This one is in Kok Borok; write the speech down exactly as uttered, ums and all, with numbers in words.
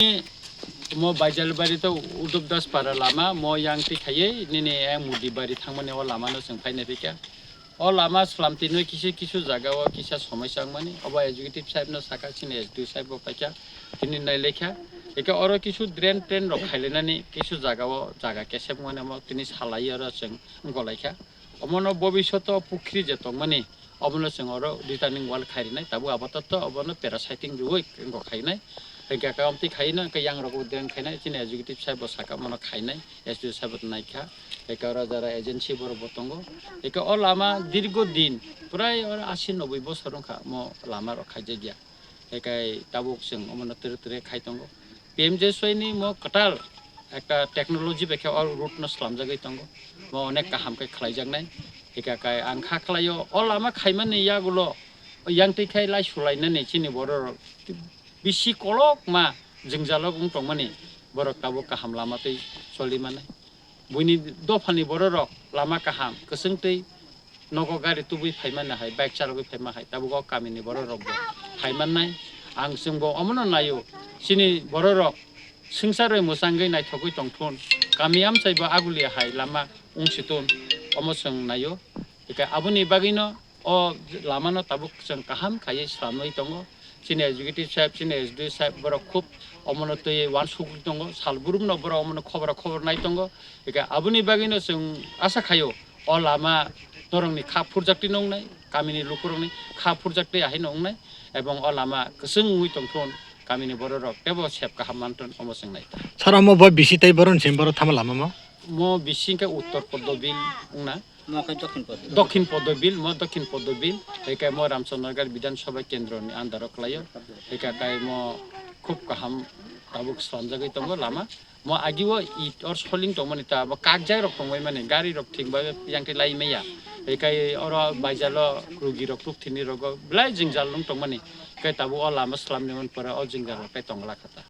Mo Baijalbari to Udop Das para lama, mo yang ti khaiye, nini yang Mudi bari thangmani o lama no chwng phaina phikha. O lama slamti no kisu kisu jaga o kisa somai changmani, obo executive sahib no saka chini S D O sahib bo paikha, tini nai lekha. Eke oro kisu drain train rok khailainani kisu jaga o jaga kesep mani mo tini salai oro chwng golaikha. Omono bobishoto pukhri je tongmani, omono chwng oro returning wall khairinai, tabuk apatatto obono parasiting riui wngkok khainai. Hingke kaomtwi khaina, hingke yang rok bo den khainai, chini executive sahib bo saka mono khainai, S D O sahib bo naikha. Hingke oro jara agency borok bo tongo. Hingke o lama dirgo din, prai oro asi noboi bosor wngkha mo lama rok khaijakya. Hingke tabuk chwng omono tere tere khai tongo. P M J S Y ni mo kwtal ekta technology bai khe o route no slamjagwi tongo. Mo onek kaham khe khlaijaknai. Hika kai ang kha khlaio, o lama khaimani yagulo yang twi khai lai sulainani chini borok rok bisi kolokma jwngjalo wng tongmani, borok tabuk kaham lama twi choli mani. Buini dophani borok rok lama kaham, kwchwng twi nogo gari tubui phaimani hai, bike chalogwi phaima hai, tabuk o kamini borok rok bo phaimannai. Ang chwngbo omono naio, chini borok rok swngcharwi mwchangwi naithogwi tongthun, kami amchaibo agulia hai lama wngsitun, omo chwng naio. Hika aboni bagwino o lamano tabuk chwng kaham khaiwi slamwi tongo. Chini executive sahib, chini S D O sahib borok khub omono twi uansukgwi tongo, sal burumno borok omono khobor khobor nai tongo. Hika aboni bagwino chwng asa khaio o lama norokni kha phurjakti nongnai, kamini lukurokni kha phurjakti ahai nongnai, ebong o lama kwchwng wngwi tongthun, kamini bororok teibo sep kaham manthun omo chwng nai ta. Sir, omo bo bisi tei boroni simi borok tamo lama mo? Mo bisi hwnkhe Uttor Poddobil wngna. Mo khe Dokhin Poddobil. Dokhin Poddobil, mo Dokhin Poddobil, hwnkhe mo Ramchandragarh Bidhan Sabha Kendro ni under o kwlaio, hwnkhe kai mo khub kaham tabuk slamjagwi tongo lama. Mo agio it or soling tongmani ta, bo kakjai rok tongbai mani, gari rok thik bai yang twi lai maya. Hwnkhe oro baijalo rugi rok, rukthini rogo belai jwngjal nung tongmani, hwnkhe tabuk o lama slamni man pore o jwngjal rok tei tongla kha ta.